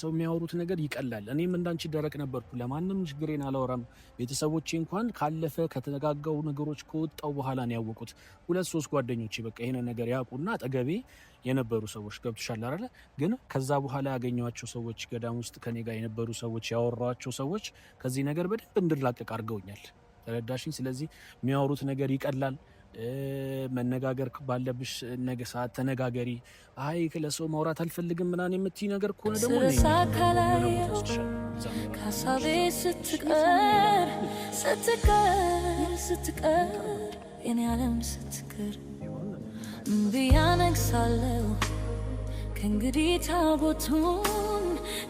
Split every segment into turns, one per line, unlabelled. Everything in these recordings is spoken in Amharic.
ሰው የሚያወሩት ነገር ይቀላል። እኔም እንዳንቺ ደረቅ ነበርኩ። ለማንም ችግሬን አላወራም። ቤተሰቦቼ እንኳን ካለፈ ከተነጋጋው ነገሮች ከወጣው በኋላ ነው ያወቁት። ሁለት ሶስት ጓደኞቼ በቃ ይሄን ነገር ያውቁና አጠገቤ የነበሩ ሰዎች፣ ገብቶሻል አይደለ? ግን ከዛ በኋላ ያገኘኋቸው ሰዎች፣ ገዳም ውስጥ ከኔ ጋር የነበሩ ሰዎች፣ ያወራኋቸው ሰዎች ከዚህ ነገር በደንብ እንድላቀቅ አድርገውኛል። ተረዳሽኝ? ስለዚህ የሚያወሩት ነገር ይቀላል። መነጋገር ባለብሽ ነገ ሰዓት ተነጋገሪ። አይ ለሰው ማውራት አልፈልግም ምናምን የምትይ ነገር ከሆነ ደግሞ
ከሀሳቤ ስትቀር ስትቀር ስትቀር የኔ ዓለም ስትቀር ብያነግሳለሁ ከእንግዲህ ታቦቱን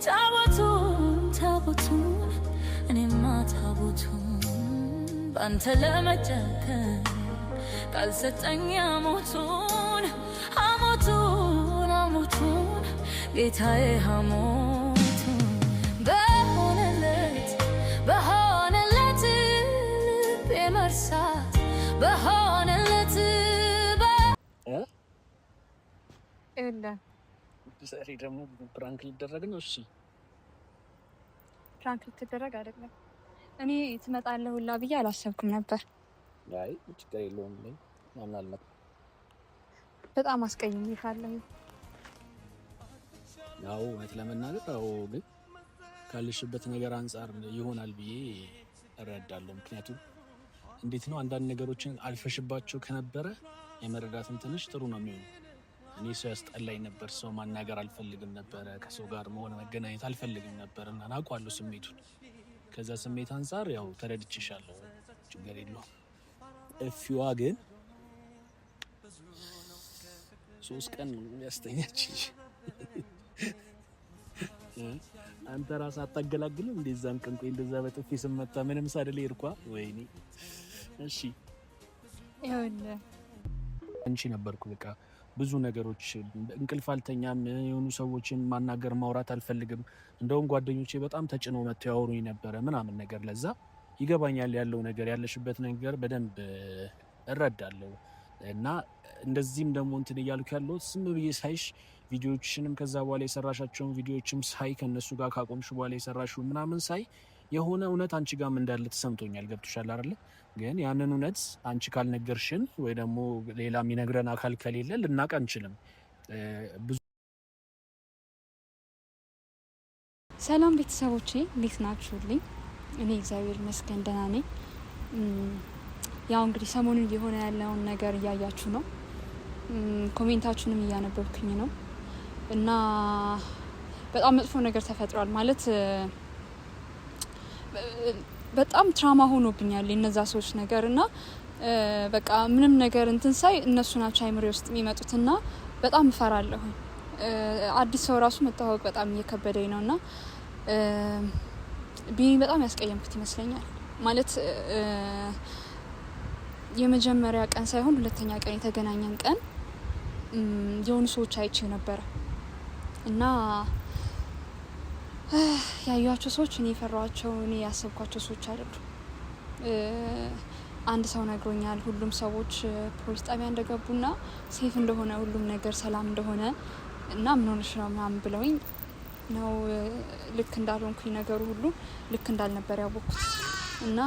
ታቦቱን ታቦቱን እኔማ ታቦቱን ባንተ ለመጨከን ካልሰጠኝ ሐሞቱን ሐሞቱን ሐሞቱን ጌታዬ ሐሞቱን በሆነለት በሆነለት ልቤ መርሳት በሆነለት።
ዛሬ ደግሞ prank ሊደረግ ነው። እሺ።
Prank ልትደረግ አይደለም። እኔ ትመጣለህ ሁላ ብዬ አላሰብኩም ነበር።
አይ ችግር የለውም። ምናምን አልመጣም።
በጣም አስቀይሜሻለሁ።
ያው እውነት ለመናገር አዎ፣ ግን ካለሽበት ነገር አንጻር ይሆናል ብዬ እረዳለሁ። ምክንያቱም እንዴት ነው፣ አንዳንድ ነገሮችን አልፈሽባቸው ከነበረ የመረዳትም ትንሽ ጥሩ ነው የሚሆነው። እኔ ሰው ያስጠላኝ ነበር። ሰው ማናገር አልፈልግም ነበረ። ከሰው ጋር መሆን መገናኘት አልፈልግም ነበር እና አውቀዋለሁ ስሜቱን። ከዛ ስሜት አንጻር ያው ተረድቼሻለሁ። ችግር የለውም። እፊዋ ግን 3 ቀን ነው ያስተኛች። አንተ ራስህ አታገላግልም? እንደዛን ቀን ቆይ እንደዛ በጥፊ ስመታ ምንም ሳደል ሄድኳ። ወይኔ እሺ።
ይኸውልህ።
አንቺ ነበርኩ፣ በቃ ብዙ ነገሮች እንቅልፍ አልተኛም። የሆኑ ሰዎችን ማናገር ማውራት አልፈልግም። እንደውም ጓደኞቼ በጣም ተጭነው መጥተው ያወሩኝ ነበረ ምናምን ነገር። ለዛ ይገባኛል ያለው ነገር፣ ያለሽበት ነገር በደንብ እረዳለሁ። እና እንደዚህም ደግሞ እንትን እያልኩ ያለሁት ዝም ብዬ ሳይሽ ቪዲዮዎችንም ከዛ በኋላ የሰራሻቸውን ቪዲዮዎችም ሳይ፣ ከእነሱ ጋር ካቆምሽ በኋላ የሰራሽው ምናምን ሳይ የሆነ እውነት አንቺ ጋርም እንዳለ ተሰምቶኛል። ገብቶሻል አይደለ? ግን ያንን እውነት አንቺ ካልነገርሽን ወይ ደግሞ ሌላ የሚነግረን አካል ከሌለ ልናቅ አንችልም። ብዙ
ሰላም ቤተሰቦቼ፣ እንዴት ናችሁልኝ? እኔ እግዚአብሔር ይመስገን ደህና ነኝ። ያው እንግዲህ ሰሞኑን እየሆነ ያለውን ነገር እያያችሁ ነው። Comment ኣችሁንም እያነበብኩኝ ነው እና በጣም መጥፎ ነገር ተፈጥሯል። ማለት በጣም trauma ሆኖብኛል የነዛ ሰዎች ነገር እና በቃ ምንም ነገር እንትን ሳይ እነሱ ናቸው አይምሮዬ ውስጥ የሚመጡትና በጣም እፈራለሁኝ። አዲስ ሰው ራሱ መተዋወቅ በጣም እየከበደኝ ነው እና ቢኒ በጣም ያስቀየምኩት ይመስለኛል። ማለት የመጀመሪያ ቀን ሳይሆን ሁለተኛ ቀን የተገናኘን ቀን የሆኑ ሰዎች አይቼ ነበረ እና ያዩዋቸው ሰዎች እኔ የፈራኋቸው፣ እኔ ያሰብኳቸው ሰዎች አይደሉም። አንድ ሰው ነግሮኛል። ሁሉም ሰዎች ፖሊስ ጣቢያ እንደገቡና safe እንደሆነ፣ ሁሉም ነገር ሰላም እንደሆነ እና ምን ሆነሽ ነው ምናምን ብለውኝ ነው ልክ እንዳልሆንኩኝ፣ ነገሩ ሁሉ ልክ እንዳልነበር ያወቅኩት እና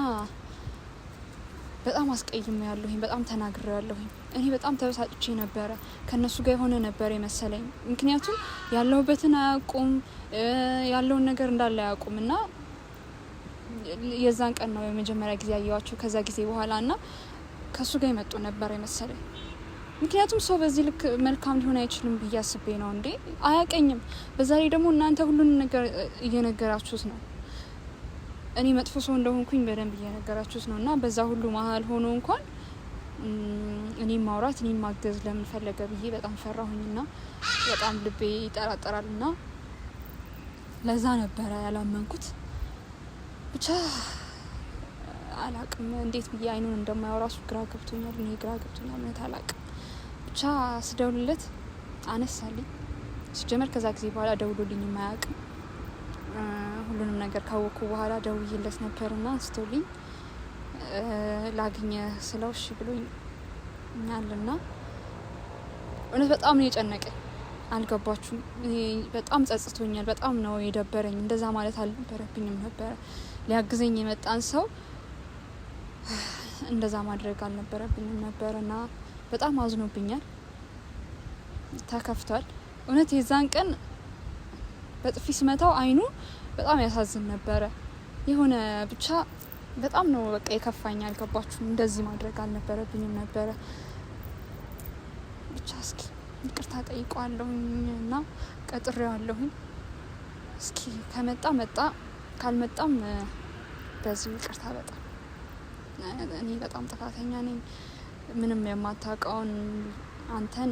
በጣም አስቀይሜ ያለሁኝ፣ በጣም ተናግሬ ያለሁኝ። እኔ በጣም ተበሳጭቼ ነበረ። ከእነሱ ጋር የሆነ ነበር የመሰለኝ። ምክንያቱም ያለሁበትን አያውቁም፣ ያለውን ነገር እንዳለ አያውቁም እና የዛን ቀን ነው የመጀመሪያ ጊዜ ያየዋቸው ከዛ ጊዜ በኋላ እና ከእሱ ጋር የመጡ ነበር የመሰለኝ። ምክንያቱም ሰው በዚህ ልክ መልካም ሊሆን አይችልም ብዬ አስቤ ነው። እንዴ አያቀኝም። በዛ ላይ ደግሞ እናንተ ሁሉን ነገር እየነገራችሁት ነው። እኔ መጥፎ ሰው እንደሆንኩኝ በደንብ እየነገራችሁት ነው እና በዛ ሁሉ መሀል ሆኖ እንኳን እኔን ማውራት፣ እኔን ማገዝ ለምን ፈለገ ብዬ በጣም ፈራሁኝና በጣም ልቤ ይጠራጠራል እና ለዛ ነበረ ያላመንኩት። ብቻ አላቅም እንዴት ብዬ አይኑን እንደማየው ራሱ ግራ ገብቶኛል። እኔ ግራ ገብቶኛል፣ እውነት አላቅም። ብቻ ስደውልለት አነሳልኝ። ሲጀመር ከዛ ጊዜ በኋላ ደውሎልኝ አያውቅም። ሁሉንም ነገር ካወቅኩ በኋላ ደውዬለት ነበርና አንስቶልኝ ላግኘ ስለው እሺ ብሎኛልና እውነት በጣም ነው የጨነቀኝ። አልገባችሁም። በጣም ጸጽቶኛል። በጣም ነው የደበረኝ። እንደዛ ማለት አልነበረብኝም ነበረ። ሊያግዘኝ የመጣን ሰው እንደዛ ማድረግ አልነበረብኝም ነበር እና በጣም አዝኖብኛል፣ ተከፍቷል። እውነት የዛን ቀን በጥፊ ስመታው አይኑ በጣም ያሳዝን ነበረ። የሆነ ብቻ በጣም ነው በቃ የከፋኝ። አልገባችሁም? እንደዚህ ማድረግ አልነበረብኝም ነበረ። ብቻ እስኪ ይቅርታ ጠይቀዋለሁኝ እና ቀጥሬዋለሁኝ። እስኪ ከመጣ መጣ፣ ካልመጣም በዚሁ ይቅርታ። በጣም እኔ በጣም ጥፋተኛ ነኝ። ምንም የማታውቀውን አንተን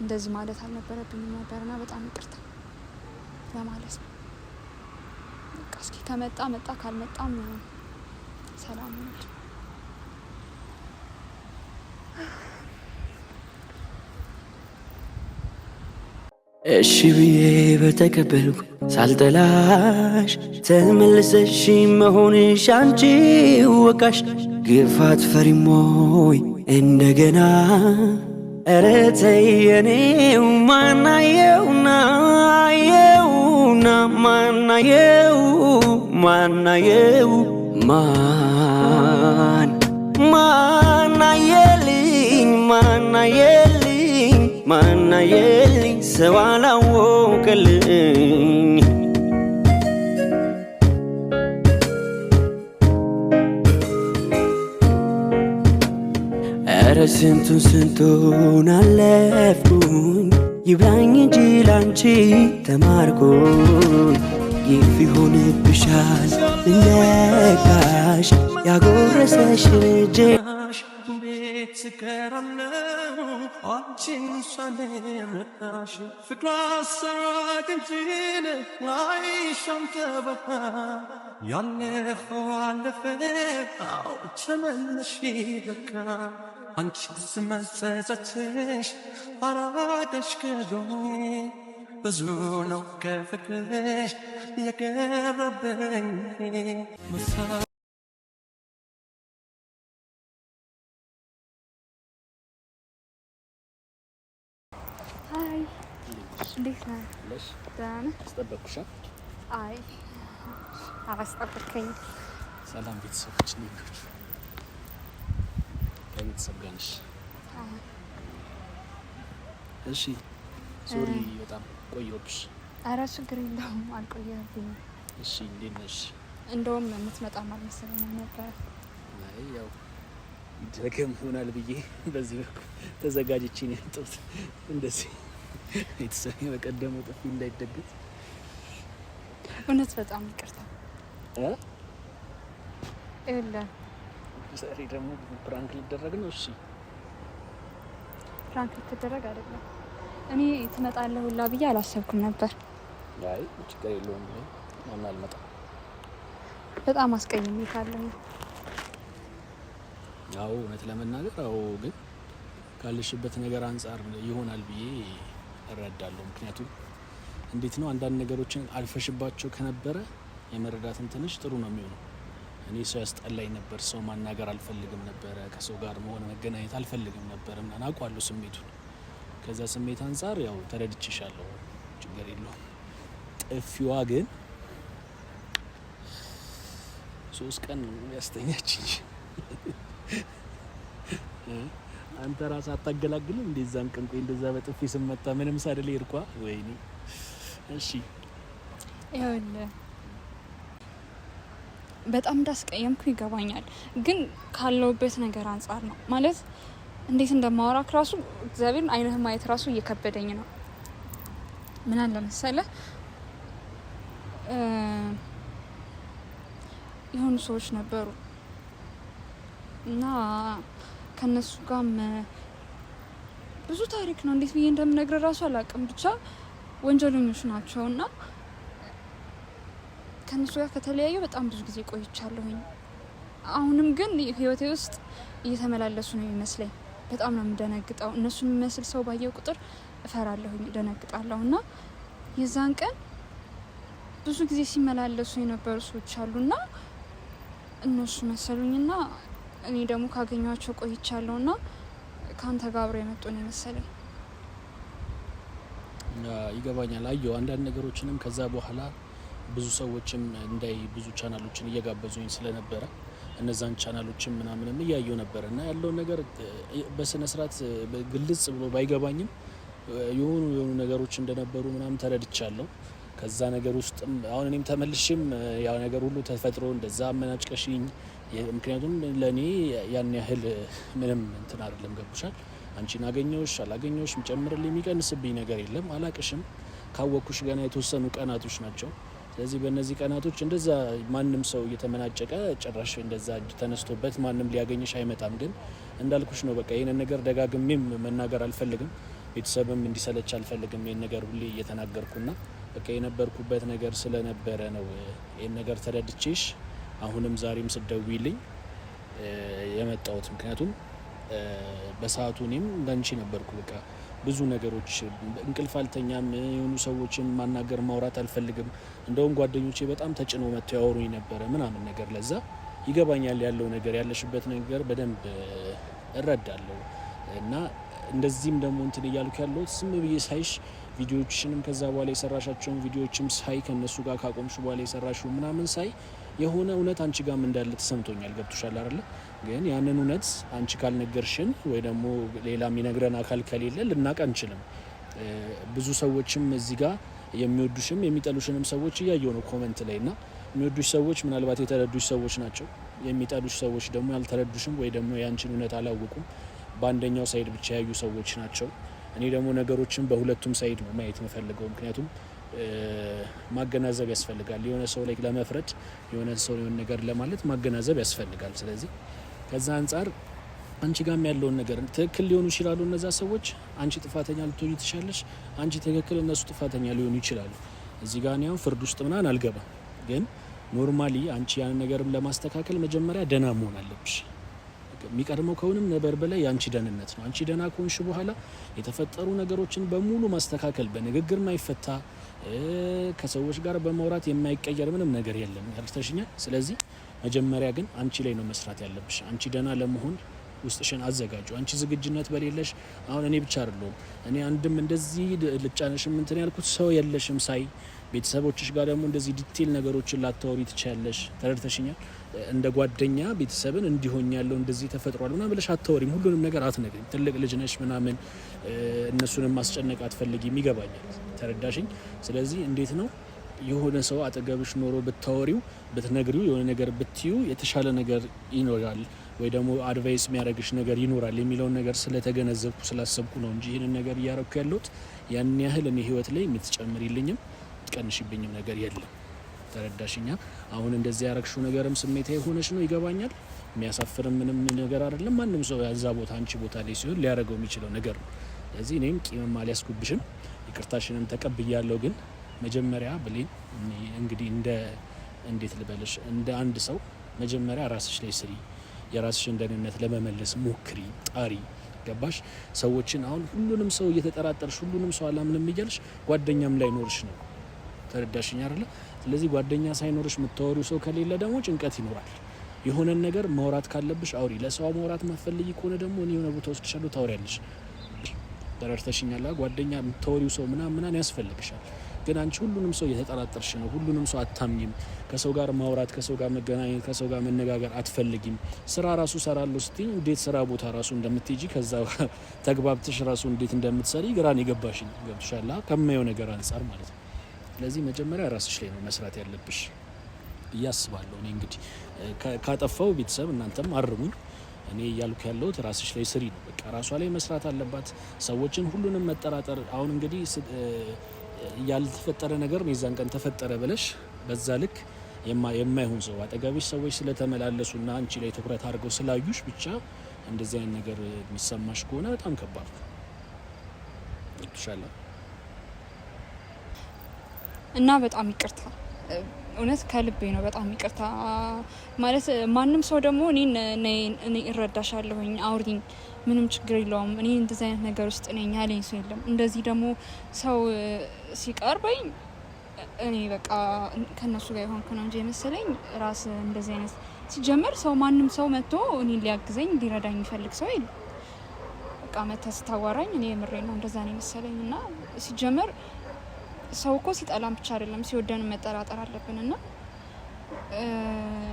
እንደዚህ ማለት አልነበረብኝም ነበርና በጣም ይቅርታ ለማለት ነው። በቃ እስኪ ከመጣ መጣ፣ ካልመጣም ሰላም ነው።
እሺ ብዬ በተቀበልኩ ሳልጠላሽ ተመልሰሽ መሆንሽ አንቺ ወቃሽ ግፋት ፈሪሞይ እንደገና ኧረ ተይ የኔው ማናየውና የውና ማናየው ማናየው ማን ማናየልኝ ማናየልኝ ማናየልኝ ሰው አላወቀልኝ። ኧረ ስንቱን ስንቱን አለፍኩኝ ይብላኝ እንጂ ላንቺ ተማርኩኝ። ይፍ ይሆንብሻል ልነካሽ ያጎረሰሽ እጄ
ቤት ስከራለው አንቺን ሳልረዳሽ ፍቅሯ ሰራቅንችን አይሻም ተበታ ያለፈው አለፈ አዎ ተመለሽ በቃ አንቺ ስመጸጸትሽ አራቀሽ ከጎኔ ብዙ ነው ከፍቅርሽ የቀረበኝ ምሳ
Hi፣ እንዴት ነህ? ደህና ነህ?
አስጠበቅኩሽ?
አይ አላስጠበቅከኝም።
ሰላም ቤተሰቦች፣ እንዴት ናችሁ? ከቤተሰብ ጋር ነሽ? እሺ፣ sorry በጣም ቆየሁብሽ።
ኧረ ችግር የለውም አልቆየህብኝም።
እሺ፣ እንዴት ነሽ?
እንደውም የምትመጣም አልመሰለኝም ነበረ።
አይ ያው ይደገም ይሆናል ብዬ በዚህ በኩል ተዘጋጅቼ ነው የመጣሁት። እንደዚህ ቤተሰብ በቀደመው ጥፊ እንዳይደገም።
እውነት በጣም ይቅርታ። ይኸውልህ
ዛሬ ደግሞ prank ሊደረግ ነው። እሺ
prank ልትደረግ አይደለም። እኔ ትመጣለህ ሁላ ብዬ አላሰብኩም ነበር።
አይ ችግር የለውም ለምን አልመጣም።
በጣም አስቀይሜ ካለሁ።
አዎ እውነት ለመናገር አዎ፣ ግን ካለሽበት ነገር አንጻር ይሆናል ብዬ እረዳለሁ። ምክንያቱም እንዴት ነው አንዳንድ ነገሮችን አልፈሽባቸው ከነበረ የመረዳትን ትንሽ ጥሩ ነው የሚሆነው። እኔ ሰው ያስጠላኝ ነበር፣ ሰው ማናገር አልፈልግም ነበረ፣ ከሰው ጋር መሆን መገናኘት አልፈልግም ነበረ ምናምን አውቃለሁ ስሜቱን። ከዛ ስሜት አንጻር ያው ተረድቼሻለሁ፣ ችግር የለውም። ጥፊዋ ግን 3 ቀን ያስተኛችኝ። አንተ ራስህ አታገላግልም እንዴ? እዛን ቀን ቆይ እንደዛ በጥፊ ስመታ ምንም ሳደል ይርኳ። ወይኔ እሺ
ይኸውልህ በጣም እንዳስቀየምኩ ይገባኛል፣ ግን ካለውበት ነገር አንጻር ነው ማለት እንዴት እንደማወራክ ራሱ እግዚአብሔርን አይንህ ማየት ራሱ እየከበደኝ ነው። ምን አለ መሰለህ የሆኑ ሰዎች ነበሩ እና ከነሱ ጋርም ብዙ ታሪክ ነው። እንዴት ብዬ እንደምነግር ራሱ አላውቅም። ብቻ ወንጀለኞች ናቸው እና ከነሱ ጋር ከተለያዩ በጣም ብዙ ጊዜ ቆይቻለሁኝ። አሁንም ግን ህይወቴ ውስጥ እየተመላለሱ ነው የሚመስለኝ። በጣም ነው የምደነግጠው። እነሱን የሚመስል ሰው ባየው ቁጥር እፈራለሁኝ፣ እደነግጣለሁ። እና የዛን ቀን ብዙ ጊዜ ሲመላለሱ የነበሩ ሰዎች አሉና እነሱ መሰሉኝና እኔ ደግሞ ካገኘኋቸው ቆይቻለሁና ከአንተ ጋር አብረው የመጡ ነው የመሰለኝ።
ይገባኛል። አየሁ አንዳንድ ነገሮችንም ከዛ በኋላ ብዙ ሰዎችም እንዳይ ብዙ ቻናሎችን እየጋበዙኝ ስለነበረ እነዛን ቻናሎችን ምናምንም እያየው ነበረ እና ያለውን ነገር በስነ ስርዓት ግልጽ ብሎ ባይገባኝም የሆኑ የሆኑ ነገሮች እንደነበሩ ምናምን ተረድቻለሁ። ከዛ ነገር ውስጥም አሁን እኔም ተመልሼም ያው ነገር ሁሉ ተፈጥሮ እንደዛ አመናጭቀሽኝ፣ ምክንያቱም ለእኔ ያን ያህል ምንም እንትን አይደለም። ገብቶሻል? አንቺን አገኘሁሽ አላገኘሁሽ የሚጨምርልኝ የሚቀንስብኝ ነገር የለም። አላቅሽም። ካወቅኩሽ ገና የተወሰኑ ቀናቶች ናቸው። ስለዚህ በእነዚህ ቀናቶች እንደዛ ማንም ሰው እየተመናጨቀ ጭራሽ እንደዛ እጅ ተነስቶበት ማንም ሊያገኝሽ አይመጣም። ግን እንዳልኩሽ ነው። በቃ ይህንን ነገር ደጋግሜም መናገር አልፈልግም። ቤተሰብም እንዲሰለች አልፈልግም። ይህን ነገር ሁሌ እየተናገርኩና በቃ የነበርኩበት ነገር ስለነበረ ነው ይህን ነገር ተረድቼሽ አሁንም ዛሬም ስትደውይልኝ የመጣሁት። ምክንያቱም በሰዓቱ እኔም እንዳንቺ ነበርኩ። በቃ ብዙ ነገሮች እንቅልፍ አልተኛም። የሆኑ ሰዎችን ማናገር ማውራት አልፈልግም። እንደውም ጓደኞቼ በጣም ተጭነው መጥተው ያወሩኝ ነበረ ምናምን ነገር። ለዛ ይገባኛል ያለው ነገር ያለሽበት ነገር በደንብ እረዳለሁ። እና እንደዚህም ደግሞ እንትን እያልኩ ያለሁት ዝም ብዬ ሳይሽ ቪዲዮዎችንም ከዛ በኋላ የሰራሻቸውን ቪዲዮዎችም ሳይ ከእነሱ ጋር ካቆምሽ በኋላ የሰራሽው ምናምን ሳይ የሆነ እውነት አንቺ ጋርም እንዳለ ተሰምቶኛል። ገብቶሻል አይደለ? ግን ያንን እውነት አንቺ ካልነገርሽን ወይ ደግሞ ሌላ የሚነግረን አካል ከሌለ ልናቅ አንችልም። ብዙ ሰዎችም እዚህ ጋር የሚወዱሽም የሚጠሉሽንም ሰዎች እያየሁ ነው comment ላይ እና የሚወዱሽ ሰዎች ምናልባት የተረዱሽ ሰዎች ናቸው። የሚጠሉሽ ሰዎች ደግሞ ያልተረዱሽም ወይ ደግሞ ያንቺን እውነት አላወቁም። በአንደኛው side ብቻ ያዩ ሰዎች ናቸው። እኔ ደግሞ ነገሮችን በሁለቱም side ነው ማየት የምፈልገው። ምክንያቱም ማገናዘብ ያስፈልጋል። የሆነ ሰው ላይ ለመፍረድ የሆነ ሰው የሆነ ነገር ለማለት ማገናዘብ ያስፈልጋል። ስለዚህ ከዛ አንጻር አንቺ ጋም ያለውን ነገር ትክክል ሊሆኑ ይችላሉ እነዛ ሰዎች፣ አንቺ ጥፋተኛ ልትሆኚ ትችላለሽ። አንቺ ትክክል፣ እነሱ ጥፋተኛ ሊሆኑ ይችላሉ። እዚህ ጋር እኔ አሁን ፍርድ ውስጥ ምናምን አልገባም። ግን normally አንቺ ያንን ነገርም ለማስተካከል መጀመሪያ ደህና መሆን አለብሽ። የሚቀድመው ከሁሉም ነገር በላይ የአንቺ ደህንነት ነው። አንቺ ደህና ከሆንሽ በኋላ የተፈጠሩ ነገሮችን በሙሉ ማስተካከል በንግግር ማይፈታ ከሰዎች ጋር በማውራት የማይቀየር ምንም ነገር የለም። ተረድተሽኛል? ስለዚህ መጀመሪያ ግን አንቺ ላይ ነው መስራት ያለብሽ። አንቺ ደህና ለመሆን ውስጥሽን አዘጋጁ። አንቺ ዝግጁነት በሌለሽ አሁን እኔ ብቻ አይደለሁም፣ እኔ አንድም እንደዚህ ልጫነሽም እንትን ያልኩት ሰው የለሽም ሳይ ቤተሰቦችሽ ጋር ደግሞ እንደዚህ detail ነገሮችን ላታወሪ ትችያለሽ። ተረድተሽኛል? እንደ ጓደኛ ቤተሰብን እንዲሆን ያለው እንደዚህ ተፈጥሯል ምናምን ብለሽ አታወሪም። ሁሉንም ነገር አትነግሪም። ትልቅ ልጅ ነሽ ምናምን እነሱንም ማስጨነቅ አትፈልጊም። ይገባኛል። ተረዳሽኝ? ስለዚህ እንዴት ነው የሆነ ሰው አጠገብሽ ኖሮ ብታወሪው ብትነግሪው የሆነ ነገር ብትዩ የተሻለ ነገር ይኖራል ወይ ደግሞ advice የሚያደርግሽ ነገር ይኖራል የሚለውን ነገር ስለተገነዘብኩ ስላሰብኩ ነው እንጂ ይህንን ነገር እያረኩ ያለሁት ያን ያህል እኔ ህይወት ላይ የምትጨምሪልኝም የምትቀንሽብኝም ነገር የለም። ተረዳሽኛ? አሁን እንደዚህ ያረግሽው ነገርም ስሜታዊ ሆነሽ ነው፣ ይገባኛል። የሚያሳፍርም ምንም ነገር አይደለም። ማንም ሰው ያዛ ቦታ አንቺ ቦታ ላይ ሲሆን ሊያደርገው የሚችለው ነገር ነው። ስለዚህ እኔም ቂምም አልያዝኩብሽም፣ ይቅርታሽንም ተቀብያለሁ። ግን መጀመሪያ ብሌን እንግዲህ እንደ እንዴት ልበልሽ እንደ አንድ ሰው መጀመሪያ ራስሽ ላይ ስሪ፣ የራስሽን ደህንነት ለመመለስ ሞክሪ፣ ጣሪ። ገባሽ? ሰዎችን አሁን ሁሉንም ሰው እየተጠራጠርሽ ሁሉንም ሰው አላምንም እያልሽ ጓደኛም ላይኖርሽ ነው። ተረዳሽኝ አይደለ? ስለዚህ ጓደኛ ሳይኖርሽ የምታወሪው ሰው ከሌለ ደግሞ ጭንቀት ይኖራል። የሆነን ነገር ማውራት ካለብሽ አውሪ። ለሰው ማውራት ማትፈልጊ ከሆነ ደግሞ እኔ የሆነ ቦታ ወስድሻለሁ፣ ታወሪያለሽ። ተረድተሽኛል? ጓደኛ የምታወሪው ሰው ምናምን ምናምን ያስፈልግሻል። ግን አንቺ ሁሉንም ሰው እየተጠራጠርሽ ነው። ሁሉንም ሰው አታምኚም። ከሰው ጋር ማውራት፣ ከሰው ጋር መገናኘት፣ ከሰው ጋር መነጋገር አትፈልጊም። ስራ ራሱ ሰራለሁ ስትይኝ እንዴት ስራ ቦታ ራሱ እንደምትሄጂ ከዛ ተግባብተሽ ራሱ እንዴት እንደምትሰሪ ግራን የገባሽኝ ገብቶሻል? ከማየው ነገር አንጻር ማለት ነው። ስለዚህ መጀመሪያ ራስሽ ላይ ነው መስራት ያለብሽ ብዬ አስባለሁ። እኔ እንግዲህ ካጠፋው ቤተሰብ እናንተም አርሙኝ። እኔ እያልኩ ያለሁት ራስሽ ላይ ስሪ ነው። በቃ ራሷ ላይ መስራት አለባት። ሰዎችን ሁሉንም መጠራጠር አሁን እንግዲህ ያልተፈጠረ ነገር የዛን ቀን ተፈጠረ ብለሽ በዛ ልክ የማይሆን ሰው አጠገብሽ ሰዎች ስለተመላለሱና አንቺ ላይ ትኩረት አድርገው ስላዩሽ ብቻ እንደዚህ አይነት ነገር የሚሰማሽ ከሆነ በጣም ከባድ ነው። ይሻላል
እና በጣም ይቅርታ፣ እውነት ከልቤ ነው። በጣም ይቅርታ ማለት ማንም ሰው ደግሞ እኔ እረዳሻለሁኝ፣ አውሪኝ፣ ምንም ችግር የለውም፣ እኔ እንደዚህ አይነት ነገር ውስጥ ነኝ ያለኝ ሰው የለም። እንደዚህ ደግሞ ሰው ሲቀርበኝ እኔ በቃ ከእነሱ ጋር የሆንኩ ነው እንጂ የመሰለኝ ራስ እንደዚህ አይነት ሲጀመር ሰው ማንም ሰው መጥቶ እኔን ሊያግዘኝ ሊረዳኝ የሚፈልግ ሰው የለም። በቃ በቃ መተህ ስታዋራኝ እኔ የምሬ ነው እንደዛ ነው የመሰለኝ። እና ሲጀመር ሰው እኮ ሲጠላም ብቻ አይደለም ሲወደን መጠራጠር አለብን። እና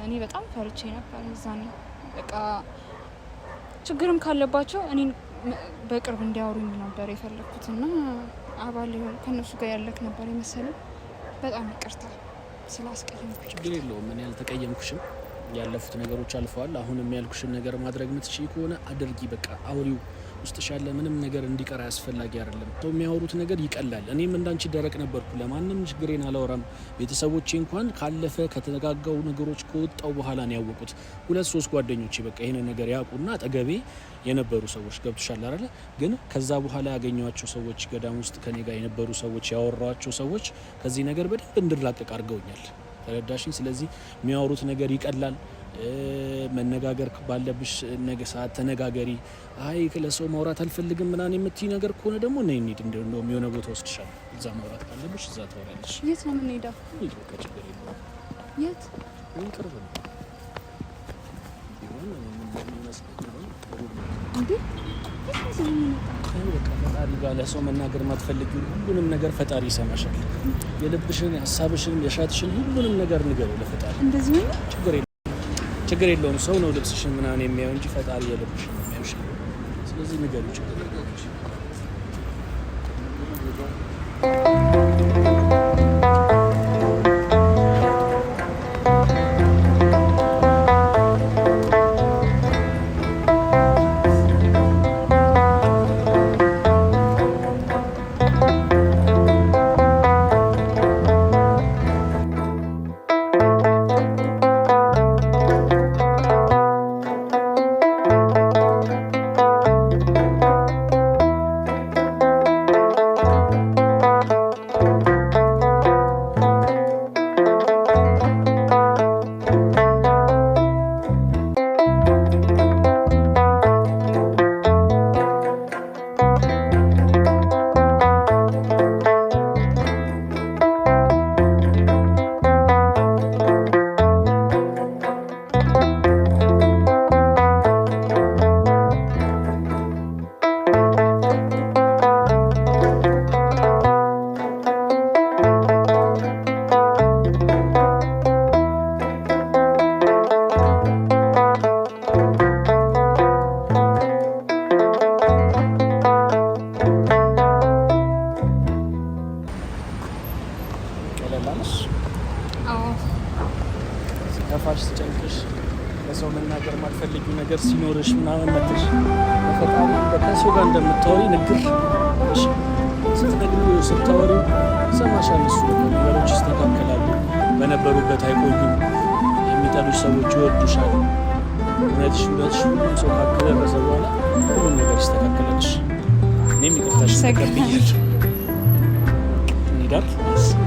እኔ በጣም ፈርቼ ነበር እዛኔ። በቃ ችግርም ካለባቸው እኔን በቅርብ እንዲያወሩኝ ነበር የፈለግኩት እና አባል ከእነሱ ጋር ያለክ ነበር የመሰለኝ። በጣም ይቅርታ ስላስቀየምኩ።
ችግር የለውም፣ እኔ አልተቀየምኩሽም። ያለፉት ነገሮች አልፈዋል። አሁንም ያልኩሽን ነገር ማድረግ የምትችይ ከሆነ አድርጊ። በቃ አውሪው። ውስጥሽ ያለ ምንም ነገር እንዲቀር አስፈላጊ አይደለም። ሰው የሚያወሩት ነገር ይቀላል። እኔም እንዳንቺ ደረቅ ነበርኩ። ለማንም ችግሬን አላወራም። ቤተሰቦቼ እንኳን ካለፈ ከተነጋጋው ነገሮች ከወጣው በኋላ ነው ያወቁት። 2-3 ጓደኞቼ በቃ ይሄንን ነገር ያውቁና አጠገቤ የነበሩ ሰዎች ገብቶሻል አይደለ? ግን ከዛ በኋላ ያገኘኋቸው ሰዎች፣ ገዳም ውስጥ ከኔ ጋር የነበሩ ሰዎች፣ ያወራኋቸው ሰዎች ከዚህ ነገር በደንብ እንድላቀቅ አድርገውኛል። ተረዳሽኝ? ስለዚህ የሚያወሩት ነገር ይቀላል። መነጋገር ባለብሽ ነገ ሰዓት ተነጋገሪ። አይ ለሰው ማውራት አልፈልግም ምናምን የምትይ ነገር ከሆነ ደግሞ ነይ እንሂድ። እንደውም የሆነ ቦታ ወስድሻለሁ። እዛ ማውራት ካለብሽ እዛ ታወሪያለሽ።
የት ነው የምንሄደው?
እንሂድ፣ በቃ ችግር የለውም።
የት?
ቅርብ ነው። ቢሆን የሚመስለኝ አሁን ጥሩ ነው።
እንዴ የት ነው የምንመጣው?
በቃ ፈጣሪ ጋር ለሰው መናገር የማትፈልጊውን ሁሉንም ነገር ፈጣሪ ይሰማሻል። የልብሽን፣ የሀሳብሽን፣ የሻትሽን ሁሉንም ነገር ንገሪው ለፈጣሪ።
እንደዚህ ነው?
ችግር የለውም። ሰው ነው ልብስሽን ምናምን የሚያየው እንጂ ፈጣሪ የልብሽን ነው የሚያየው። ስለዚህ ንገሪው፣ ችግር የለውም። ሲከፋሽ፣ ሲጨንቅሽ፣ ለሰው መናገር የማትፈልጊው ነገር ሲኖርሽ ምናምን መተሽ በፈጣሪ ከሰው ጋር እንደምታወሪ ንግር ስትነግሪው ስታወሪው ይሰማሻል። እሱ ነገሮች ይስተካከላሉ፣ በነበሩበት አይቆዩም። የሚጠሉሽ ሰዎች ይወዱሻል። እውነትሽ እውነትሽ ሁሉም ሰው ካከደረሰ በኋላ ሁሉም ነገር ይስተካከላልሽ። እኔም ይቅርታሽን ተቀብያለሁ። እንሂድ።